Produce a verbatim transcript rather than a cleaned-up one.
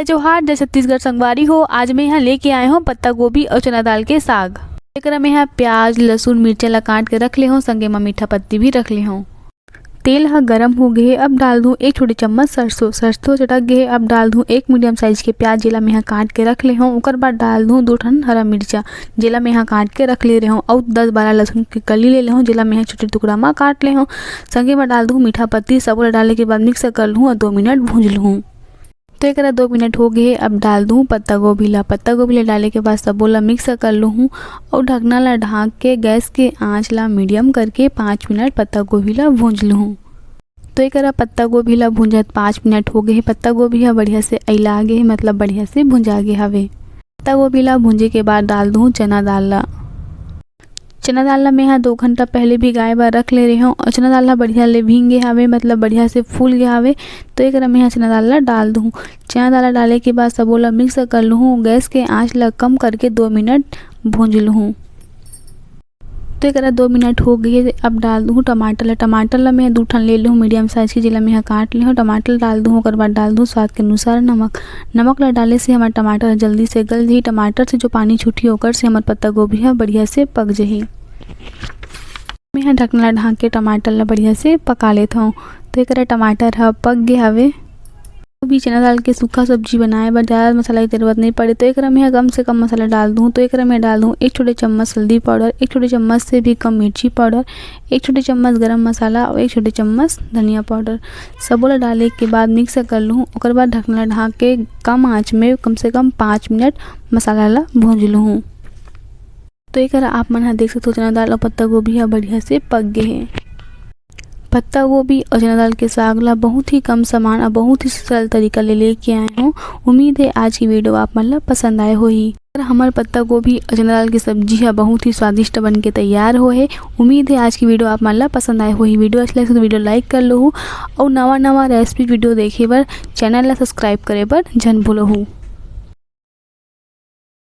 जय जोहार, जय छत्तीसगढ़ संगवारी हो। आज मैं यहाँ लेके आए हूँ पत्ता गोभी और चना दाल के साग। एकरा में यहाँ प्याज, लहसुन, मिर्चा ला काट के रख ले हूँ, संगे में मीठा पत्ती भी रख ले हूँ। तेल ह गरम हो गे हे, अब डाल दूँ एक छोटे चम्मच सरसों। सरसों चटक गे हे, अब डाल दूँ एक मीडियम साइज के प्याज, जेला मैं ह काट के रख ले हूँ। ओकर बाद डाल दूँ दो ठन हरा मिर्चा, जेला मैं ह काट के रख ले रहे हूँ, अउ दस बारह लहसुन के कली ले ले हूँ, जेला मैं ह छोटे टुकड़ा म काट ले हूँ। संगे म डाल दूँ मीठा पत्ती। सबो ला डाले के बाद मिक्स कर लूँ और दो मिनट भूंज लूँ। तो एकरा दो मिनट हो गे हे, अब डाल दूँ पत्ता गोभी ला। पत्ता गोभी ला डाले के बाद सबो ला मिक्स कर लूँ और ढकना ला ढाँक के गैस के आँच ला मीडियम करके पाँच मिनट पत्ता गोभी ला भूंज लूँ। तो एकरा पत्ता गोभी ला भूंजत पाँच मिनट हो गे हे। पत्ता गोभी ह बढ़िया से अइला गे हे, मतलब बढ़िया से भुंजा गे हवे। पत्ता गोभी ला भूंजे के बाद डाल दूँ चना दाल ला। चना दाल ला मैं ह दो घंटा पहले भिगाए बर रख ले रहे हूँ और चना दाल ह बढ़िया ले भींग गे हवे, मतलब बढ़िया से फूल गे हवे। तो एकरा मैं ह चना दाल ला डाल दूँ। चना दाल ला डाले के बाद सबो ला मिक्स कर लूँ। गैस के आँच ला कम करके दो मिनट भूंज लूँ। तो एकरा दो मिनट हो गे हे, अब डाल दूँ टमाटर ला। टमाटर ला मैं ह दू ठन ले लूँ मीडियम साइज के, जेला मैं ह काट ले हूँ। टमाटर डाल दूँ, ओकर बाद डाल दूँ स्वाद के अनुसार नमक। नमक ला डाले से हमर टमाटर ह जल्दी से गल जही। टमाटर से जो पानी छूटी, ओकर से हमर पत्ता गोभी ह बढ़िया से पक जही। मैं ह ढकना ला ढाँक के टमाटर ला बढ़िया से पका लेत हूँ। तो एकरा टमाटर ह पक गे हवे। अभी चना दाल के सूखा सब्जी बनाए बर ज़्यादा मसाला की जरूरत नहीं पड़े, तो एकरा में कम से कम मसाला डाल दूँ। तो एकरा में डाल दूँ एक छोटे चम्मच हल्दी पाउडर, एक छोटे चम्मच से भी कम मिर्ची पाउडर, एक छोटे चम्मच गरम मसाला और एक छोटे चम्मच धनिया पाउडर। सबो ला डाले के बाद मिक्स कर लूँ। ओकर बाद ढकना ढाँक के कम आँच में कम से कम पाँच मिनट मसाला ला भूंज लूँ। तो एकरा आप मन ह देख सकथो, चना दाल और पत्ता गोभी ह बढ़िया से पक गे हे। पत्ता गोभी और चना दाल के साग ला बहुत ही कम सामान और बहुत ही सरल तरीका ले लेके आए हूँ। उम्मीद है आज की वीडियो आप मन ला पसंद आए होही। अगर हमर पत्ता गोभी और चना दाल की सब्जी ह बहुत ही स्वादिष्ट बन के तैयार हो हे। उम्मीद है आज की वीडियो आप मन ला पसंद आए होही। वीडियो अच्छा लगे तो वीडियो लाइक कर लो और नवा नवा रेसिपी वीडियो देखे बर चैनल ला सब्सक्राइब करे बर झन भूलो।